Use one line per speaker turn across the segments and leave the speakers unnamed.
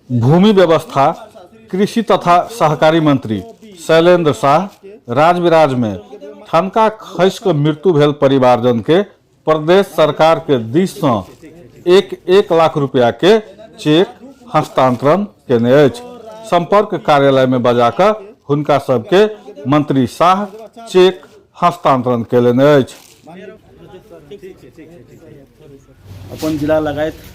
भूमि व्यवस्था, कृषि तथा सहकारी मंत्री शैलेंद्र शाह राजविराज में ठनका खसि कऽ मृत्यु भेल परिवारजन के प्रदेश सरकार के दिस सँ 1-1 लाख रुपया के चेक हस्तांतरण केने अछि। संपर्क कार्यालय में बजा कऽ हुनका सबके मंत्री शाह चेक हस्तांतरण केलनि अछि।
अपन जिला लगायत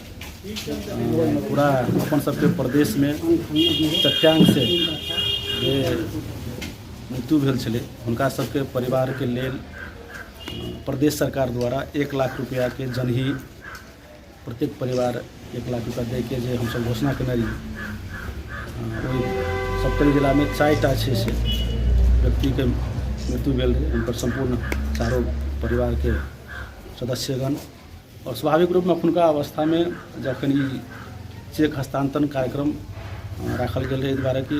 पूरा अपन सबके प्रदेशमे चट्टानसँ जे मृत्यु भेल छलै, हुनका सबके परिवारके लेल प्रदेश सरकार द्वारा 1 लाख रुपैआके जनही, प्रत्येक परिवार 1 लाख रुपैआ दैके जे हमसब घोषणा केने रही, ओहि सप्तरी जिलामे चारिटा छै से व्यक्तिके मृत्यु भेल रहै। हुनकर सम्पूर्ण चारो परिवारके सदस्यगण आओर स्वाभाविक रूपमे एखुनका अवस्थामे जखन ई चेक हस्तान्तरण कार्यक्रम राखल गेल रहै, एहि दुआरे कि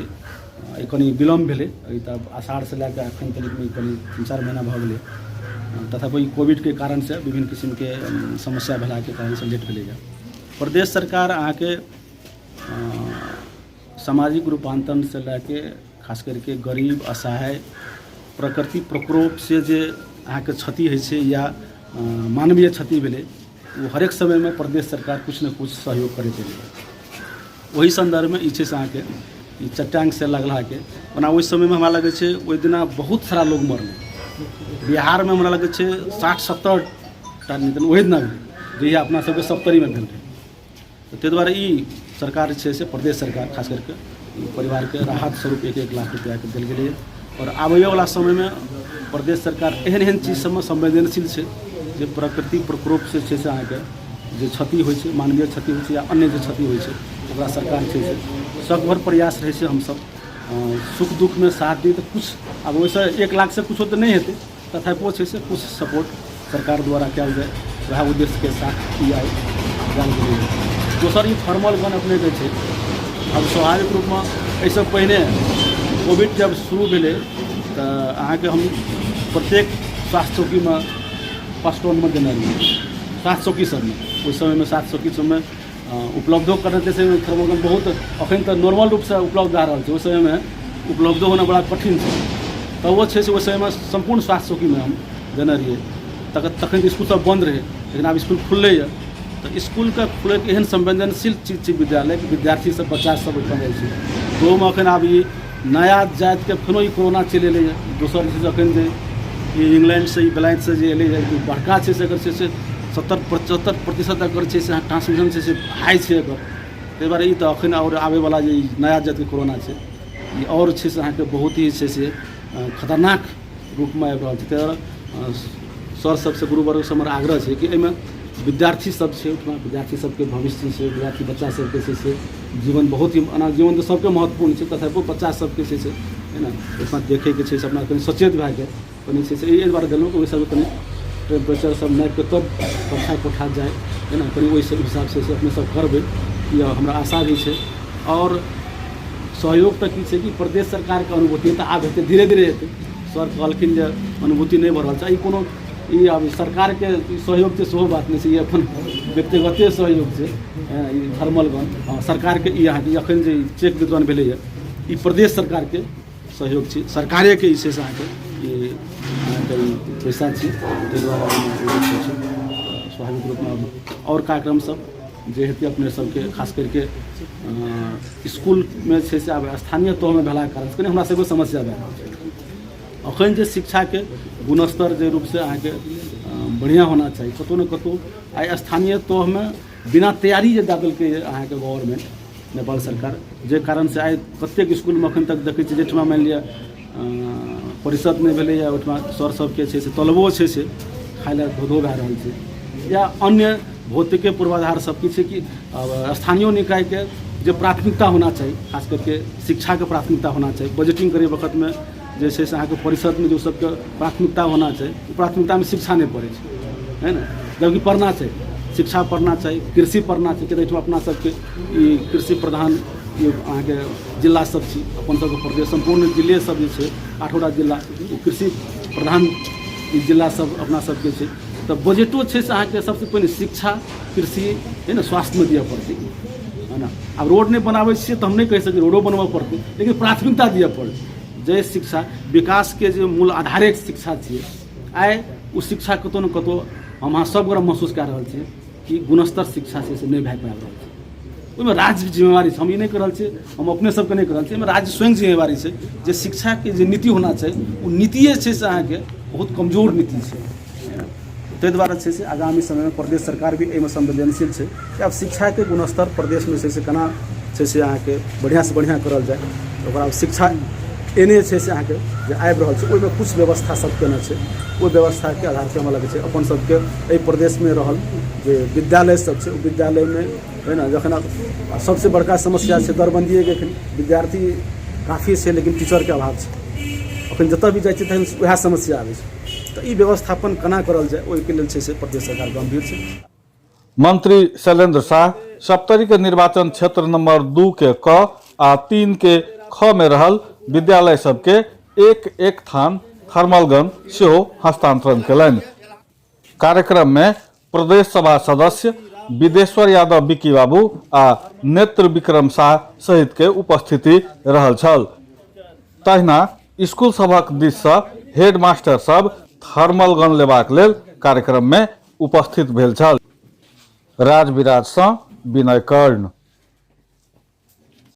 ई कनि विलम्ब भेलै। ई तऽ आषाढ़सँ लए कऽ एखन तकमे कनि 3-4 महीना भऽ गेलै। तथापि ई कोविडके कारणसँ विभिन्न किसिमके समस्या भेलाके कारणसँ लेट भेलैए। प्रदेश सरकार अहाँके सामाजिक रूपान्तरणसँ लए के खास करिके गरीब, असहाय, प्रकृति प्रकोपसँ जे अहाँके क्षति होइ छै या मानवीय क्षति भेलै, ओ हरेक समयमे प्रदेश सरकार किछु ने किछु सहयोग करैत एलै। ओहि सन्दर्भमे ई छै से अहाँके ई चट्टानसँ लगलाके ओना ओहि समयमे हमरा लगै छै ओहि दिना बहुत सारा लोग मरलै। बिहारमे हमरा लगै छै 60-70 टा निधन ओहि दिना भेलै, जहिया अपना सबके सप्तरीमे भेल रहै। तऽ ताहि दुआरे ई सरकार जे छै से प्रदेश सरकार खास करिके ई परिवारके राहत स्वरूप 1-1 लाख रुपैआके देल गेलैए। आओर आबैयोवला समयमे प्रदेश सरकार एहन एहन चीज सबमे संवेदनशील छै जे प्रकृति प्रकोपसँ छै से अहाँके जे क्षति होइ छै, मानवीय क्षति होइ छै या अन्य जे क्षति होइ छै, ओकरा सरकार छै से सभर प्रयास रहै छै। हमसभ सुख दुःखमे साथ दी, तऽ किछु आब ओहिसँ 1 लाखसँ किछो तऽ नहि हेतै, तथापि छै से किछु सपोर्ट सरकार द्वारा कयल जाय, वएह उद्देश्यके साथ ई आइ कयल गेलैए। दोसर, ई थर्मल गन अपनेके छै। आब स्वाभाविक रूपमे एहिसँ पहिने कोविड जब शुरू भेलै, तऽ अहाँके हम प्रत्येक स्वास्थ्य चौकीमे फर्स्ट देने रहियै। स्वास्थ्य चौकी सबमे ओहि समयमे, स्वास्थ्य चौकी सबमे उपलब्धो करैत छै थर्मल गन बहुत। अखन तऽ नॉर्मल रूपसँ उपलब्ध भए रहल छै, ओहि समयमे उपलब्धो होना बड़ा कठिन छै। तऽ ओ छै से ओहि समयमे सम्पूर्ण स्वास्थ्य चौकीमे हम देने रहियै। तखन तऽ इसकुल सब बन्द रहै, लेकिन आब इसकुल खुललैए, तऽ इसकुलके खुलैके एहन संवेदनशील चीज छै विद्यालयके, विद्यार्थी सब, बच्चा सब ओहिठाम जाइ छै। ओहोमे एखन आब ई नया जातिके फेनो ई कोरोना चलि एलैए। दोसर जे छै, एखन जे ई इंग्लैंडसँ, ई बेलायतसँ जे एलैए, ई बड़का छै से एकर छै से 70-75% एकर छै से ट्रांसमिशन छै से हाई छै एकर। ताहि दुआरे ई तऽ एखन आओर आबैवला जे ई नया जातिके कोरोना छै, ई आओर छै से अहाँके बहुत ही छै से खतरनाक रूपमे आबि रहल छै। ताहि दुआरे सर सबसँ, गुरुवर्गसँ हमर आग्रह छै कि एहिमे विद्यार्थी सब छै, ओहिठमा विद्यार्थी सबके भविष्य छै, विद्यार्थी बच्चा सबके छै से जीवन बहुत ही, एना जीवन तऽ सबके महत्वपूर्ण छै, तथापि बच्चा सबके छै से है ने ओहिठमा देखैके छै से अपना कनि सचेत भए कऽ कनि छै से एहि दुआरे देलहुँ कि ओहि सबके कनि टेम्परेचर सब नापिके तब कक्षा कोठा जाय है ने। कनि ओहि सब हिसाबसँ से अपने सब करबै, ई हमरा आशा भी छै। आओर सहयोग तऽ की छै कि प्रदेश सरकारके अनुभूति तऽ आब हेतै, धीरे धीरे हेतै। सर कहलखिन जे अनुभूति नहि भऽ रहल छै। ई कोनो ई आब सरकारके सहयोग छै सेहो बात नहि छै, ई अपन व्यक्तिगते सहयोग छै। ई थर्मल गन, हँ, सरकारके ई अहाँके एखन जे चेक वितरण भेलैए, ई प्रदेश सरकारके सहयोग छी, सरकारेके ई छै से अहाँके ई अहाँके ई पैसा छी। ताहि दुआरे ओहिमे छै स्वाभाविक रूपमे आओर कार्यक्रम सब जे हेतै अपने सबके, खास करिके इसकुलमे छै से आब स्थानीय तहमे भेलाके कारण कनि हमरा सबके समस्या भए रहल छै। अखन जे शिक्षाके गुणस्तर जे रूपसँ अहाँके बढ़िआँ होना चाही, कतहु ने कतहु आइ स्थानीय तहमे बिना तैयारी जे दए देलकै अहाँके गवर्नमेंट, नेपाल सरकार, जे कारणसँ आइ कतेक इसकुलमे अखन तक देखै छियै, जाहिठमा मानि लिअ परिषद नहि भेलैए, ओहिठमा सर सबके छै से तलबो छै से खाइ लए धो धो भए रहल छै या अन्य भौतिके पूर्वाधार सब किछु छै कि स्थानीय निकायके जे प्राथमिकता होना चाही, खास करके शिक्षाके प्राथमिकता होना चाही, बजटिंग करै वक्तमे जे छै से अहाँके परिषदमे जे सबके प्राथमिकता होना चाही, ओ प्राथमिकतामे शिक्षा नहि पड़ै छै है ने, जबकि पढ़ना चाही। शिक्षा पढ़ना चाही, कृषि पढ़ना चाही, किएक एहिठाम अपना सबके ई कृषि प्रधान ई अहाँके जिला सब छी। अपन सबके प्रदेश सम्पूर्ण जिले सब जे छै, आठोटा जिला, ओ कृषि प्रधान ई जिला सब अपना सबके छै। तऽ बजटो छै से अहाँके सबसँ पहिने शिक्षा, कृषि है ने, स्वास्थ्यमे दिअ पड़तै। है ने। आब रोड नहि बनाबै छियै तऽ हम नहि कहि सकै रोडो बनबऽ पड़तै, लेकिन प्राथमिकता दिअ पड़तै। जे शिक्षा विकासके जे मूल आधारे शिक्षा छियै, आइ ओ शिक्षा कतहु ने कतहु हम अहाँ सब गोरा महसूस कए रहल छियै कि गुणस्तर शिक्षा छै से नहि भए पाबि रहल छै। ओहिमे राज्य जिम्मेवारी छै, हम ई नहि कहि रहल छियै, हम अपने सबके नहि कहि रहल छियै, ओहिमे राज्य स्वयं जिम्मेवारी छै जे शिक्षाके जे नीति होना चाही ओ नीतिए छै से अहाँके बहुत कमजोर नीति छै। ताहि दुआरे छै से आगामी समयमे प्रदेश सरकार भी एहिमे संवेदनशील छै कि आब शिक्षाके गुणस्तर प्रदेशमे छै से केना छै से अहाँके बढ़िआँसँ बढ़िआँ करल जाय। ओकरा शिक्षा एने छै से अहाँके जे आबि रहल छै ओहिमे किछु व्यवस्था सब केने छै, ओहि व्यवस्थाके आधारपर हमरा लगै छै अपन सबके एहि प्रदेशमे रहल जे विद्यालय सब छै ओ विद्यालयमे है ने जखन सबसँ बड़का समस्या छै दरबन्दिएके, एखन विद्यार्थी काफी छै लेकिन टीचरके अभाव छै। अखन जतऽ भी जाइ छियै तखन वएह समस्या आबै छै। तऽ ई व्यवस्थापन केना करल जाय ओहिके लेल छै से प्रदेश सरकार गम्भीर छै।
मंत्री शैलेंद्र शाह सप्तरी के निर्वाचन क्षेत्र नंबर 2 के क आ 3 के ख में रहल विद्यालय सबके एक एक थान थर्मल गन सेहो हस्तांतरण केलनि। कार्यक्रम में प्रदेश सभा सदस्य विदेश्वर यादव विकी बाबू आ नेत्र विक्रम शाह सहित के उपस्थिति रहल छल। तहिना स्कूल सभक दिस सँ हेड मास्टर सब थर्मल गन लेबाक लेल कार्यक्रम में उपस्थित भेल छल। राजविराज सँ विनय कर्ण।